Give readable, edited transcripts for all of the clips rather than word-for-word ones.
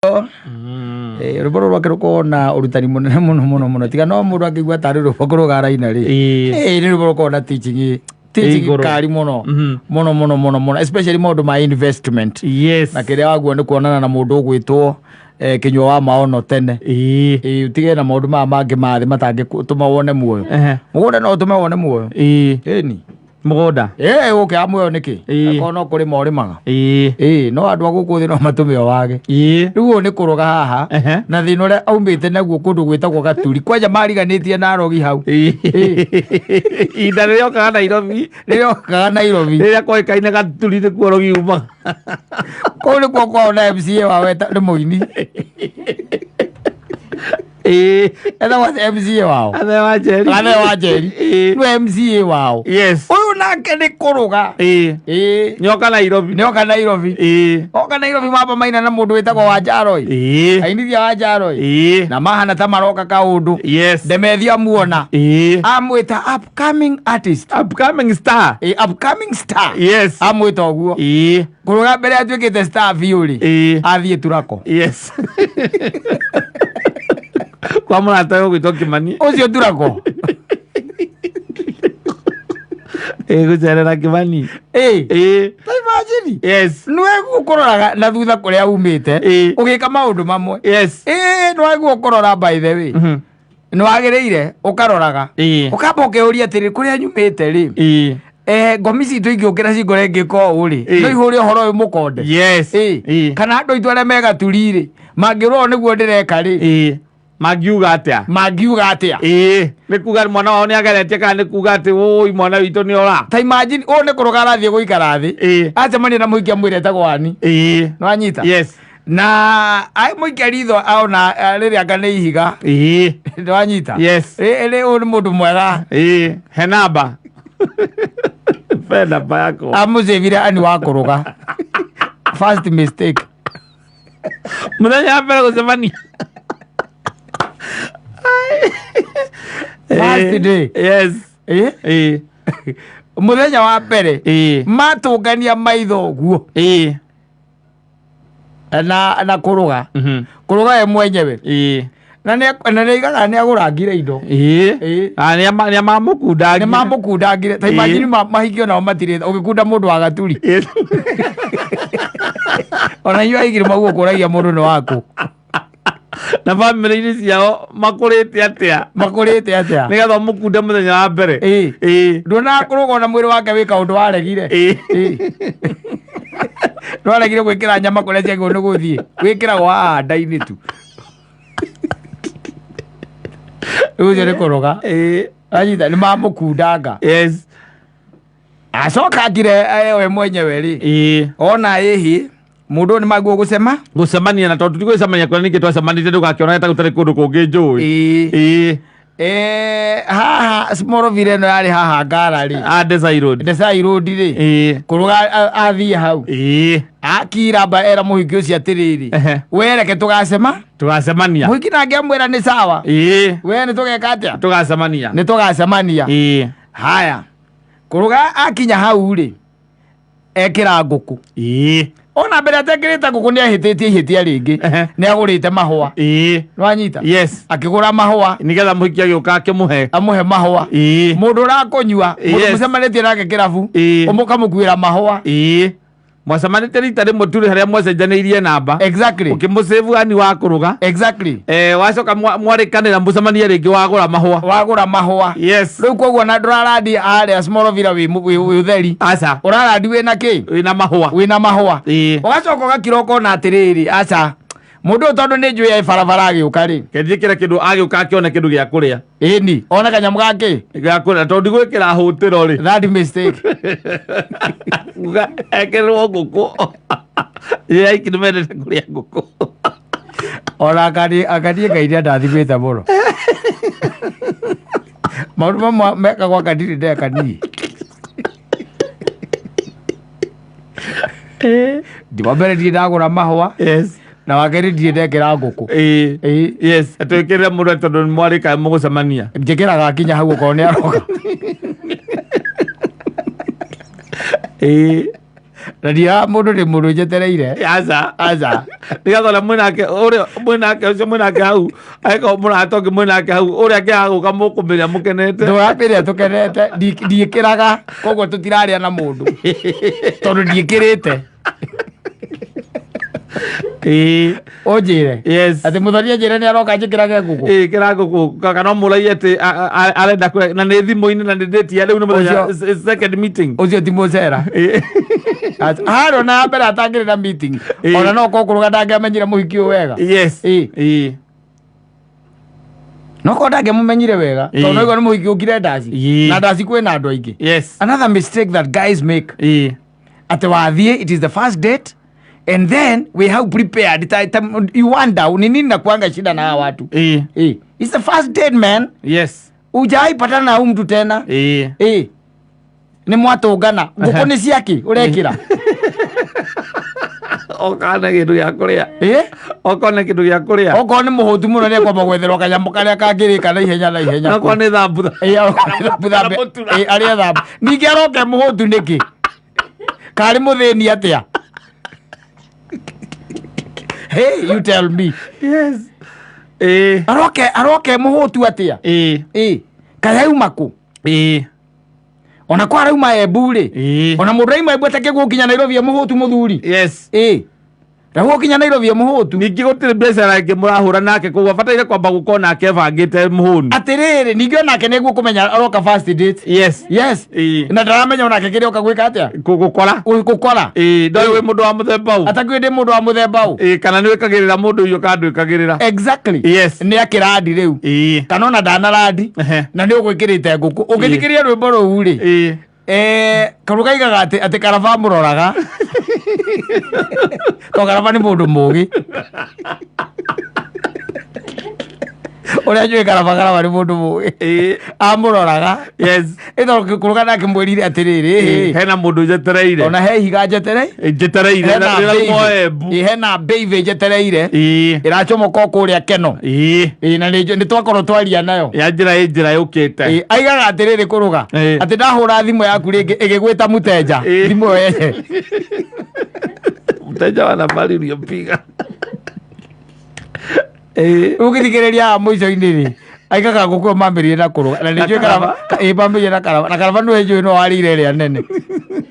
Rwĩmbo rũrũ rwake rũkoragwo na ũrutani mũnene mũno mũno mũno, tiga no mũndũ akĩigua tarĩ rwĩmbo kũrũga araina rĩ. Nĩ rwĩmbo rũkoragwo na teaching Igũrũ. kari mũno mũno mũno mũno mũno, especially maũndũ ma investment. Na kĩrĩa waguo nĩ kuonana na mũndũ ũgwĩtwo Kinyua wa Maono tene. Ũtige na maũndũ maya mangĩ ma thĩ matangĩtũma wone muoyo. Mũgũnda no ũtũme wone muoyo. Ĩni. Mũgũnda. Ũkĩaga muoyo nĩkĩ? Akorwo no kũrĩma ũrĩmaga. No andũ a gũkũ thĩ no matũme wage. Rĩu ũyũ nĩ kũroga haha. Na thĩna ũrĩa aumĩte naguo kũndũ gwĩtagwo Gaturi, kwanja mariganĩtie na arogi hau. Ihinda rĩrĩa okaga Nairobi. Rĩrĩa okaga Nairobi. Rĩrĩa koĩkaine Gaturi nĩkuo rogi umaga. Kũu nĩkuo kwao na MCA wao nĩ mũini. Etagwo MCA wao. Athe wa Njeri. Athe wa Njeri. Nĩwe MCA wao. Ũyũ nake nĩ kũrũga. Nĩoka Nairobi. Nĩoka Nairobi. Oka Nairobi mamba maina na mũndũ wĩtagwo Wanjaroi. Ainithia Wanjaroi. Na mahana ta maroka kaũndũ. Ndemethi amuona. Amwĩta upcoming artist. Upcoming star. Upcoming star. Amwĩta ũguo. Kũrũga mbere atuĩkĩte star biũ rĩ. Athiĩ Turako. Kwa mũrata ũgwĩtwo Kĩmani. Ũcio Turako. Gũcerera Kĩmani. Ta imagine. Nĩwe ũkũroraga na thutha kũrĩa umĩte. Ũgĩka maũndũ mamwe. Nĩwaguo ũkũrora, by the way. Nĩwagĩrĩire ũkaroraga. Ũkamba ũkeyũria atĩrĩ, kũrĩa nyumĩte rĩ. Ngomi citũ ingĩũkĩra cingore ngĩka ũũ rĩ, no ihũre ũhoro ũyũ mũkonde. Kana andũ aitũ arĩa me Gaturi rĩ, mangĩrora nĩguo ndĩreka rĩ. Mangiuga atĩa? Mangiuga atĩa? Nĩ kuga mwana wao nĩ ageretie kana nĩ kuga atĩ ũi mwana witũ nĩ ora? Ta imagine ũyũ nĩ kũrũga arathiĩ gũikara thĩ. Acemania na mũhiki amwĩre etagwo Ani. Nĩwanyita? Yes. Na ai mũikia ritho aona rĩrĩa anga nĩ ihiga. Nĩwanyita? Yes. Rĩ ũyũ nĩ mũndũ mwega. He namba. He namba yako. Amũcĩvire Ani wa kũrũga. First mistake. Mũthenya wa mbere gũcemania. First day. Mũthenya wa mbere. Matũngania maitho ũguo. Na kũrũga. Kũrũga we mwenyewe. Na nĩ aigaga nĩ agũrangire indo. Nĩ mamũkundangire. Nĩ mamũkundangire. Ta imagine mahikio nao matirĩ ũgĩkunda mũndũ wa Gaturi. Ona inyuĩ aigire maguo kũragia mũndũ nĩ waku. Na bamĩrĩ-inĩ ciao makũrĩte atĩa? Makũrĩte atĩa? Nĩgetha ũmũkunde mũthenya wa mbere. Nduonaga kũrũga ona mwĩrĩ wake wĩ kaũndũ waregire. Ndwaregire gwĩkĩra nyama kũrĩa ciagĩrĩirwo nĩ gũthiĩ. Wĩkĩragwo haha nda-inĩ tu. Rĩu ũcio nĩ kũrũga. Anyita nĩ mamũkundanga. Acoka ngire we mwenyewe rĩ. Ona ĩhĩ mũndũ ũyũ nĩ maguo gũcema. Gũcemania na tondũ tigũcemania kũrĩa ningĩ twacemanĩtie ndũgakĩona ta gũtarĩ kũndũ kũngĩ njũĩ. Haha Small Villa ĩno yarĩ haha Ngara rĩ. Desai Road. Desai Road rĩ. Kũrũga athiĩ hau. Akiramba era mũhiki ũcio atĩrĩrĩ. We reke tũgacema. Tũgacemania. Mũhiki nake amwĩra nĩ sawa. We nĩ tũgeka atĩa? Tũgacemania. Nĩ tũgacemania. Haya. Kũrũga akinya hau rĩ. Ekĩra ngũkũ. Ona mbere atekĩrĩte ngũkũ nĩ ahĩtĩtie ihĩtia rĩngĩ. Nĩ agũrĩte mahũa. Nĩwanyita? Akĩgũra mahũa. Nĩgetha mũhiki agĩũka akĩmũhe. Amũhe mahũa. Mũndũ ũrakũnyua, mũndũ mũcemanĩtie nake kĩrabu, ũkamũkuĩra mahũa. Mwacemanĩtie rita rĩmwe tu harĩa mwacenjanĩirie namba. Ũkĩmũsave Ani wa kũrũga. Wacoka mwarĩkanĩra mũcemanie rĩngĩ wagũra mahũa. Wagũra mahũa. Rĩu koguo na ndũrarandi harĩa Small Villa wĩ ũtheri. Aca. Ũrarandi wĩna kĩ? Wĩna mahũa. Wĩna mahũa. Ũgacoka ũgakira ũkona atĩrĩrĩ, aca. Mũndũ ũyũ tondũ nĩ njũĩ e barabara agĩũka rĩ. Kenjie kĩra kĩndũ agĩũka akĩone kĩndũ gĩa kũrĩa. Ĩni, one kanyamũ gakĩ? Gĩa kũrĩa tondũ ndigwĩkĩra hũtĩro rĩ. That mistake. Nguga ekĩrĩrwo ngũkũ. Ĩ aiki nĩ mendete kũrĩa ngũkũ. Ona akanie Ngai nĩ andathimĩte mũno. Maũndũ mamwe mekagwo anga ndirĩ ndeka niĩ. Wa mbere ndirĩ ndagũra mahũa. Na wa kerĩ ndirĩ ndekĩra ngũkũ. Atwĩkĩrĩre mũndũ tondũ nĩ mwarĩka mũgũcemania. Njĩkĩraga akinya hau okorwo nĩ aroka. Na ndiaga mũndũ nĩ mũndũ njetereire. Aca. Aca. Nĩgetha ũrĩa mwĩnake, ũrĩa mwĩnake ũcio mwĩnake hau, angĩkorwo mũrata ũngĩ mwĩnake hau, ũrĩa angĩaga gũka mũkũmĩrĩa mũkenete. Ndũrambĩrĩria tũkenete, ndiĩkĩraga, koguo tũtirarĩa na mũndũ. Tondũ ndiĩkĩrĩte. Ĩĩ. Ũnjĩre. Yes. Atĩ mũthoni anjĩre nĩ aroka njĩkĩrage ngũkũ. Ĩĩ kĩra ngũkũ kana no mũraie atĩ arenda kũrĩa na nĩ thimũ-inĩ na nĩ date ya rĩu nĩ mũthenya second meeting. Ũcio ti mũcera. Ĩĩ. Harĩa ona ya mbere atangĩrĩ na meeting. Ĩĩ. Ona no korwo kũrũga ndangĩamenyire mũhiki ũyũ wega. Yes. Ĩĩ. Ĩĩ. No korwo ndangĩamũmenyire wega. Ĩĩ. Tondũ no igua nĩ mũhiki ũkire ndaci. Ĩĩ. Na ndaci kwĩna andũ aingĩ. Yes. Another mistake that guys make. Ĩĩ. Atĩ wathiĩ, it is the first date and then we have prepared ta, you wonder ni nini nakuanga shida na hawa watu. Ĩĩ. It's the first date, man. Yes. Hujai patana na huyu mtu tena. Ĩĩ. Nĩ mwatũngana. Ngũkũ nĩ ciaki ũrekĩra. Okana kĩndũ gĩa kũrĩa. Okona kĩndũ gĩa kũrĩa. Okorwo nĩ mũhũtu mũno nĩ ekwamba gwetherwo kanyamũ karĩa kangĩrĩka na ihenya na ihenya. Okorwo nĩ thambutha. Okorwo nĩ thambutha. Kana mũtura. Arĩe thambutha. Ningĩ aroke mũhũtu nĩkĩ? Karĩ mũthĩni atĩa? Hey, you tell me. Yes. Aroke mũhũtu atĩa? Kaĩ auma kũ? Ona kwa arauma Embu rĩ. Ona mũndũ auma Embu atakĩgũkinya Nairobi e mũhũtu mũthuri. Yes. Na gũkinya Nairobi e mũhũtu. Ningĩ gũtirĩ biacara ĩngĩ mũrahũra nake koguo abataire kwamba gũkorwo nake ebangĩte mũhũnu. Atĩrĩrĩ, ningĩ onake nĩguo kũmenya aroka first date. Yes. Yes. Na ndaramenya onake kĩrĩa oka gwĩka atĩa? Gũkora. Gũkora. Ndoĩ wĩ mũndũ wa mũthemba ũũ. Atakiũĩ ndĩ mũndũ wa mũthemba ũũ. Kana nĩ wĩkagĩrĩra mũndũ irio kana ndwĩkagĩrĩra. Exactly. Yes. Nĩ akĩrandi rĩu. Kana ona ndanarandi. Na nĩ ũgwĩkĩrĩte ngũkũ. Ũngĩthikĩrĩria rwĩmbo rũu rĩ. Karũ kaigaga atĩ karaba mũroraga. To karaba nĩ mũndũ mũgĩ. Ũrĩa njũĩ karaba, karaba nĩ mũndũ mũgĩ. Amũroraga. Yes. Ĩtondũ kũrũga nake mwĩrire atĩrĩrĩ, Hena mũndũ njetereire. Ona he ihiga njetereire. Njetereire, Hena na baby. ndĩrauma Embu. Hena baby njetereire. Ĩracomoka o kũrĩa Keno. Na nĩ twakorwo twaria nayo. Ya njĩra ĩ njĩra yũkĩte. Aigaga atĩrĩrĩ kũrũga. Atĩ ndahũra thimũ yaku rĩngĩ ĩgĩgwĩta mũteja. Thimũ ĩyo yenye. Mteja wa nambari uliyopiga. Ũgĩthikĩrĩria haha mũico-inĩ rĩ, aigaga ngũkũ ĩyo mambĩrĩrie na kũrũga. Na nĩ njũĩ Na karaba, mambĩrĩrie na karaba. Na karaba nĩwe njũĩ no warĩire ĩrĩa nene.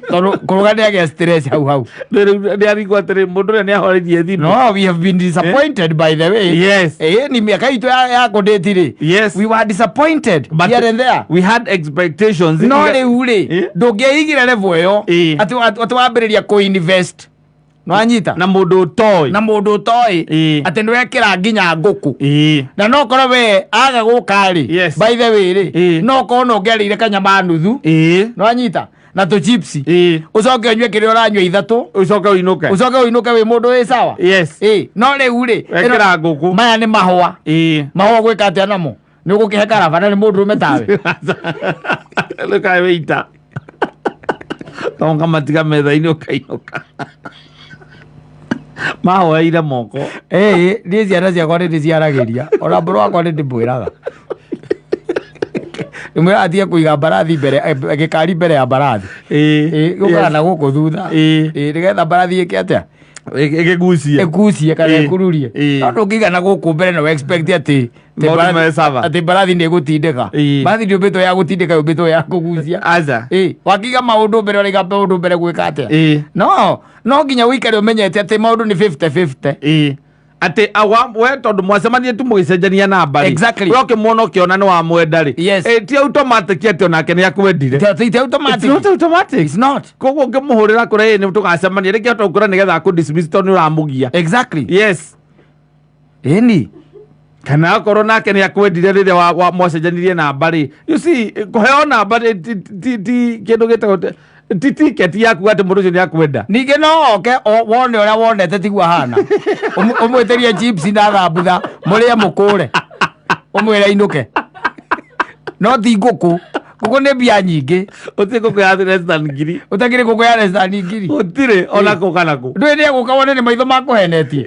Tondũ kũrũga nĩ agĩa stress hau hau. Rĩu nĩ arigwo atĩrĩ, mũndũ ũrĩa nĩ ahoreririe thimũ. No, we have been disappointed by the way. Yes. Ni miaka itũ ya kũndĩti rĩ. Yes. We were disappointed But here and there. We had expectations. No rĩu rĩ, ndũngĩigire level ĩyo. Atĩ wambĩrĩria kũ-invest. Nwanyita? Na mũndũ ũtoĩ. Na mũndũ ũtoĩ. Atĩ nĩwekĩra nginya ngũkũ. Na no korwo we aga gũka rĩ. Yes. By the way rĩ. No korwo no ũngĩarĩire kanyama nuthu. Nwanyita? Na tũ chips. Ũcoke ũnyue kĩrĩa ũranyua ithatũ. Ũcoke ũinũke. Ũcoke ũinũke wĩ mũndũ wĩ sawa. Yes. No rĩu rĩ, Wekĩra ngũkũ. Maya nĩ mahũa. Mahũa gwĩka atĩa namo? Nĩ ũgũkĩhe karaba na nĩ mũndũ ũrũme tawe. Rĩu kaĩ wĩita. Tonga matiga metha-inĩ ũkainũka. Mahoeire moko. Niĩ ciana ciakwa nĩ ndĩciaragĩria. Ona mbũrũ wakwa nĩ ndĩmwĩraga. Ndĩmwĩraga atige kũiga mbarathi mbere, gĩkari mbere ya mbarathi. Gũkaga na gũkũ thutha. Nĩgetha mbarathi ĩke atĩa? Ĩgĩgucie. Ĩgucie kana ĩkururie. No ndũngĩiga na gũkũ mbere na expect atĩ Maũndũ me sawa. atĩ mbarathi nĩ ĩgũtindĩka. Mbarathi ndĩũmbĩtwo ya gũtindĩka, yũmbĩtwo ya kũgucia. Aca. Wakiiga maũndũ mbere, ũraiga maũndũ mbere gwĩka atĩa? No, no nginya ũikare ũmenyete atĩ maũndũ nĩ 50-50. Atĩ, we tondũ mwacemanie tu mũgĩcenjania namba rĩ. Exactly. We ũkĩmuona ũkĩona nĩ wamwenda rĩ. Yes. Ti automatic atĩ onake nĩ akwendire. Ti automatic. It's not automatic. It's not. Koguo ũngĩmũhũrĩra kũrĩa ĩ, nĩ tũgacemania. Rĩngĩ ahota gũkwĩra nĩgetha akũ dismiss tondũ nĩ ũramũgia. Exactly. Yes. Ĩni. Kana akorwo nake nĩ akwendire rĩrĩa mwacenjanirie namba rĩ. You see, kũheo namba rĩ, ti kĩndũ gĩtagwo ti ticket yaku atĩ mũndũ ũcio nĩ akwenda. Ningĩ no oke wone ũrĩa wonete tiguo ahana. Ũmwĩtĩrie chips na thambutha, mũrĩe mũkũre. Ũmwĩre ainũke. No ti ngũkũ. Ngũkũ nĩ mbia nyingĩ. Ũtirĩ ngũkũ ya less than ngiri. Ũtakĩrĩ ngũkũ ya less than ngiri. Ũtirĩ, ona kũ kana kũ. Ndũĩ nĩ egũka wone nĩ maitho makũhenetie.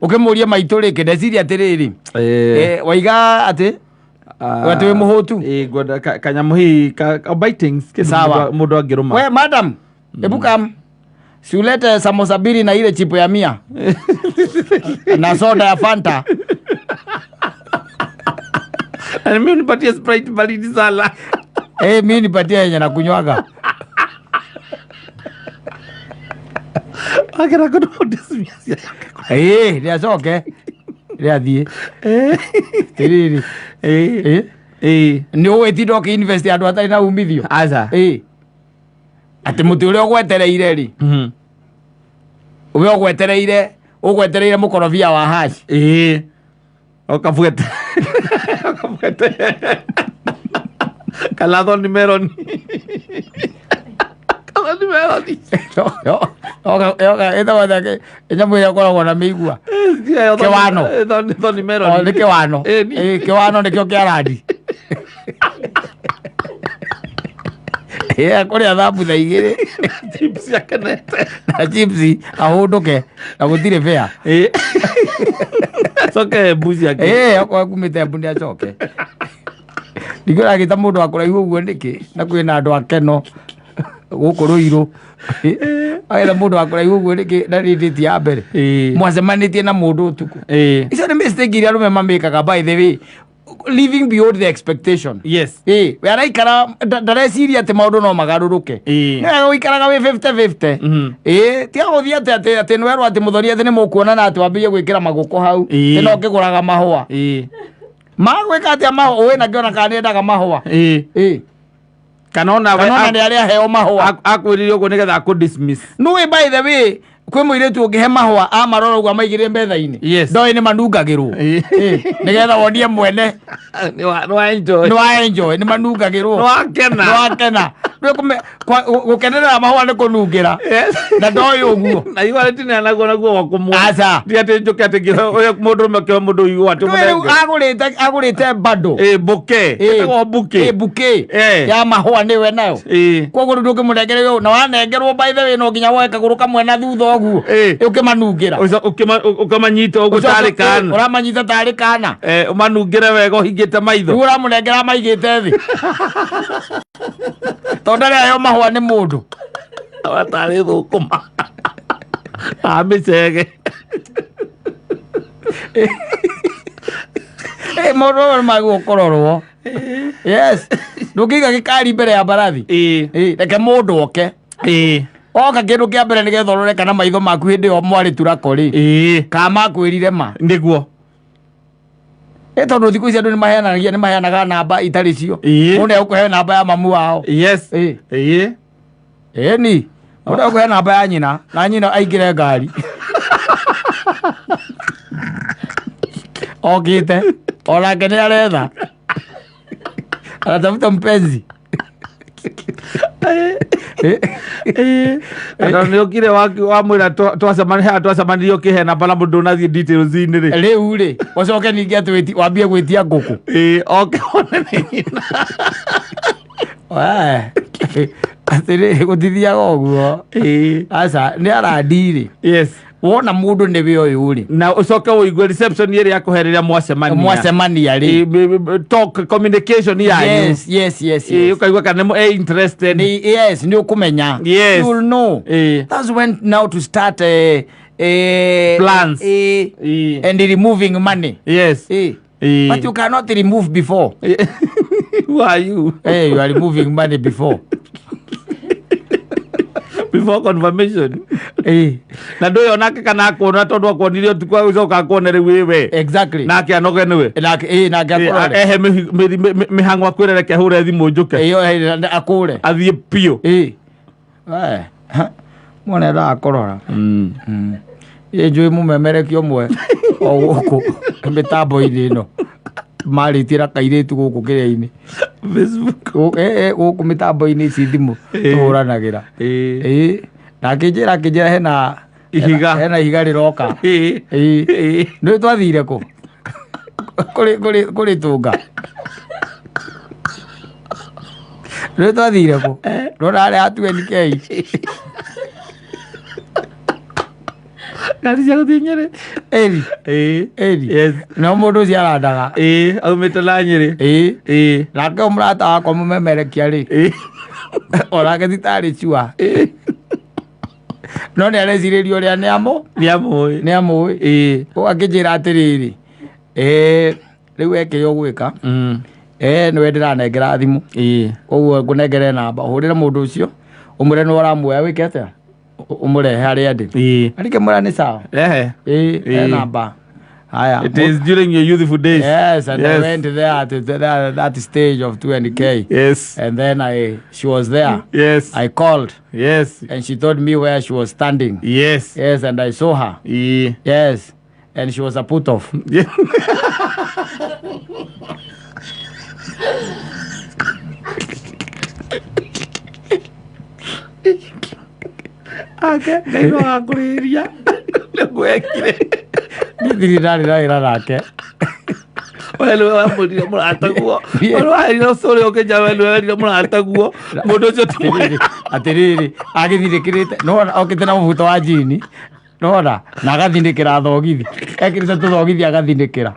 Ũkĩmũrie maitũ rĩngĩ, ndeciria atĩrĩrĩ. Waiga atĩ? Atĩ wĩ mũhũtu? Ngwenda kanyamũ hihi ka bitings, kĩndũ Sawa. mũndũ angĩrũma. We, madam, ebu kam. Si ulete samosa mbili na ile chipo ya 100 na soda ya Fanta. Na mimi unipatie Sprite baridi sana. Mi nipatie yenye nakunywaga. Agera kå dismiss. Nĩ acoke nĩ athiĩ tiriri. Nĩ ũgwĩtinda ũkĩ-invest andũ atarĩ na umithio. Aca. Atĩ mũtĩ ũrĩa ũgwetereire rĩ, we ũgwetereire mũkorobia wa haci. Ũkabuete. Ũkabuete. Kana thoni meroni. Kana thoni meroni. Ĩtagwo nyamũ ĩrĩa ĩkoragwo na mĩigua. Kĩwano. Thoni meroni. Nĩ kĩwano. Kĩwano nĩkĩo kĩa randi. Akũrĩa thambutha igĩrĩ Chips akenete. Na chips ahũndũke na gũtirĩ fare. Acoke Embu ciake. Okorwo akumĩte Embu nĩ acoke. Ningĩ ũragĩta mũndũ wa kũraihu ũguo nĩkĩ na kwĩna andũ akeno gũkũ Rũirũ. Agetha mũndũ wa kũraihu ũguo nĩkĩ na nĩ date ya mbere. Mwacemanĩtie na mũndũ ũtukũ. Icio nĩ mistake iria arũme mamĩkaga, by the way, living beyond the expectation. We araikara ndareciria atĩ maũndũ no magarũrũke. Nĩ wega ũikaraga wĩ 50-50. Tiga gũthiĩ atĩ nĩwerwo atĩ mũthoni atĩ nĩ mũkuonana atĩ wambĩrĩrie gwĩkĩra magũkũ hau. Atĩ no ũkĩgũraga mahũa. Magwĩka atĩa mahũa? Wĩna kĩona kana nĩendaga mahũa. Kana ona Kana ona nĩ arĩa aheo mahũa. Akwĩrire ũguo nĩgetha akũ dismiss. Nĩũĩ, by the way, kwĩ mũirĩtu ũngĩhe mahũa amarora ũguo amaigĩrĩre metha-inĩ. Ndoĩ nĩ manungagĩrwo. Nĩgetha wonie mwene. Nĩ wa enjoy. Nĩ wa enjoy, nĩ manungagĩrwo. Nĩ wakena. Nĩ wakena. Gũkenerera mahũa nĩ kũnungĩra. Na ndoĩ ũguo. Na igua rĩtineanagwo naguo wa kũmwe. Aca. Ti atĩ njũke atĩ ngĩhe ũyũ mũndũrũme ũkĩhe mũndũ igua atĩ Nĩũĩ rĩu ũmũnenge. agũrĩte bando. Bouquet. Ĩtagwo bouquet. Bouquet. Ya mahũa nĩwe nayo. Koguo rĩu ndũngĩmũnengera ũyũ, na wanengerwo, by the way, no nginya woe kagũrũ kamwe na thutha ũguo. Ũkĩmanungĩra. Ũkamanyita ũguo tarĩ kana. Ũramanyita tarĩ kana. Ũmanungĩre wega ũhingĩte maitho. Rĩu ũramũnengera maigĩte thĩ. Tondũ ndarĩ aheo mahũa nĩ mũndũ. Tarĩ thũkũma. Na mĩcege. Maũndũ mamwe nĩ magĩrĩirwo kũrorwo. Yes. Ndũngĩiga gĩkari mbere ya mbarathi. Reke mũndũ oke. Oka kĩndũ kĩa mbere nĩgetha ũrore kana maitho maku hĩndĩ ĩyo mwarĩ turako rĩ. Kana makwĩrire ma. Nĩguo. Tondũ thikũ ici andũ nĩ maheanaga namba itarĩ cio. Mũndũ nĩ egũkũhe namba ya mamu wao. Ĩni. Mũndũ egũkũhe namba ya nyina na nyina aingĩre ngari. Okĩte. Onake nĩ aretha. Anatafuta mpenzi. Tondũ nĩ ũkire wamwĩra twacemania twacemanirie ũkĩhe namba na mũndũ ndũnathiĩ details-inĩ rĩ. Rĩu rĩ, ũcoke ningĩ atĩ wambie gwĩtia ngũkũ. Oke one nĩ nyina. Atĩrĩrĩ, gũtithiaga ũguo. Aca, nĩ arandi rĩ. Wona mũndũ nĩwe ũyũ rĩ. Na ũcoke ũigue reception ĩrĩa akũhe rĩrĩa mwacemania. Mwacemania rĩ. Talk communication yanyu. Yes. Ũkaigua kana nĩ interested. Nĩ, yes, nĩ ũkũmenya. You will know. That's when now to start Plans. And removing money. But you cannot remove before. Who are you? Hey, you are removing money before. Before confirmation. Na ndũĩ onake kana akuona tondũ akuonire ũtukũ agĩcoka akuone rĩu ĩ we. Nake anoge nĩwe. Nake, nake akũrore. Ehe mĩhang'o akwĩre reke hũre thimũ njũke. Ĩyo, na akũre. Athiĩ biũ. Ha, mwone ndakũrora. Ĩ njũĩ mũmemerekia ũmwe o gũkũ mĩtambo-inĩ ĩno marĩtie na kairĩtu gũkũ kĩrĩa-inĩ. Facebook. Gũkũ mĩtambo-inĩ ici thimũ tũhũranagĩra. Na akĩnjĩra hena Ihiga. Hena ihiga rĩroka. Nĩ twathire kũ? Kũrĩ tũnga. Nĩ twathire kũ? Ndona harĩa ha 20K. Ngari cia gũthiĩ Nyĩrĩ. Ĩri. Ĩri. No mũndũ ũcio arandaga. Aumĩte na Nyĩrĩ. Nake ũyũ mũrata wakwa mũmemerekia rĩ. Onake ti tarĩ cua. No nĩ arecirĩria ũrĩa nĩ amũ Nĩ amũĩ. Nĩ amũĩ. Akĩnjĩra atĩrĩrĩ, rĩu ekĩrĩa ũgwĩka, nĩwe ndĩranengera thimũ, koguo ngũnengere namba ũhũrĩre mũndũ ũcio, ũmwĩre nĩ ũramuoya, wĩke atĩa, ũmũrehe harĩa ndĩ. Arikĩmwĩra nĩ sawa. Rehe. Ĩ namba haya. It is during your youthful days. Yes, and I went there at that stage of 20K. And then she was there. I called. And she told me where she was standing. Yes, and I saw her. Yes. And she was a put off. Ake, Ngai no agakũrĩrĩria. Nĩguo ekire. Ndirĩ ndarĩ na wĩra nake. We nĩwe wamwĩrire mũrataguo. We nĩwe ũrĩa ũkĩnja, we nĩwe werire mũrataguo. Mũndũ ũcio ti mwega. Atĩrĩrĩ, agĩthirĩkĩrĩte, nĩwona okĩte na mũbuto wa jini, nĩwona, na agathinĩkĩra thogithi, ekĩrĩte tũthogithi agathinĩkĩra.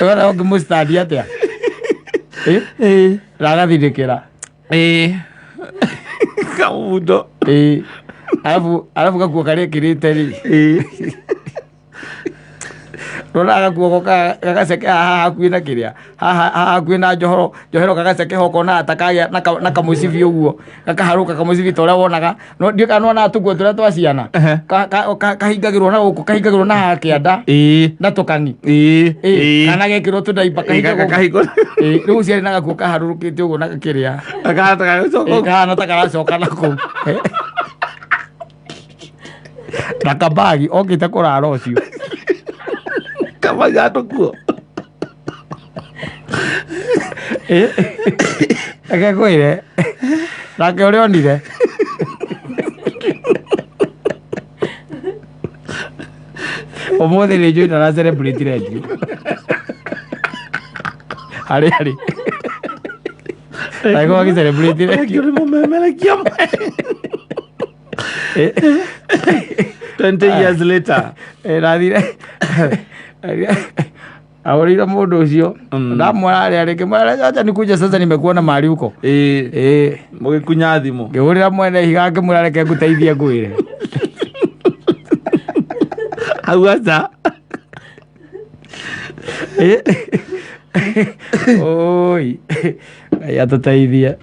Nĩwona ũngĩmũstandi atĩa? Na agathinĩkĩra. Kamũbuto. Arabu gakuo karĩa ekĩrĩte rĩ, nona gakuo gagaceke haha hakuhĩ na kĩrĩa, haha hakuhĩ na njohero, njohero gagaceke ho ũkona ta kagĩa na kamũcibi ũguo, gakaharũka kamũcibi ta ũrĩa wonaga. No ndiũĩ kana nĩwonaga tũkuo tũrĩa twa ciana. Kahingagĩrwo na gũkũ, kahingagĩrwo na haha kĩanda na tũkani. Kana gekĩrwo tũndaipa kahingagwo. Kahingwo. Rĩu ciarĩ na gakuo kaharũrũkĩte ũguo na gakĩrĩa. Kahana ta gagĩcoka ũguo. Kahana ta karacoka na kũu. Na kabagi okĩte kũrara ũcio. Kabagi gatũkuo. Reke ngwĩre, nake ũrĩa onire. Ũmũthĩ nĩ njũĩ na celebrate radio. Harĩ arĩ. Nake agĩ celebrate radio. Nĩ mũmemerekia. 20 years later. Ndathire ahũrĩire mũndũ ũcio, ndamwona harĩa rĩ, ngĩmwĩra acha nikuje sasa, nimekuona mahali huko. Mũgĩkunya thimũ. Ngĩhũrĩra mwene ihiga ngĩmwĩra reke ngũteithie ngwĩre. Hau aca. Oi, Ngai atũteithie.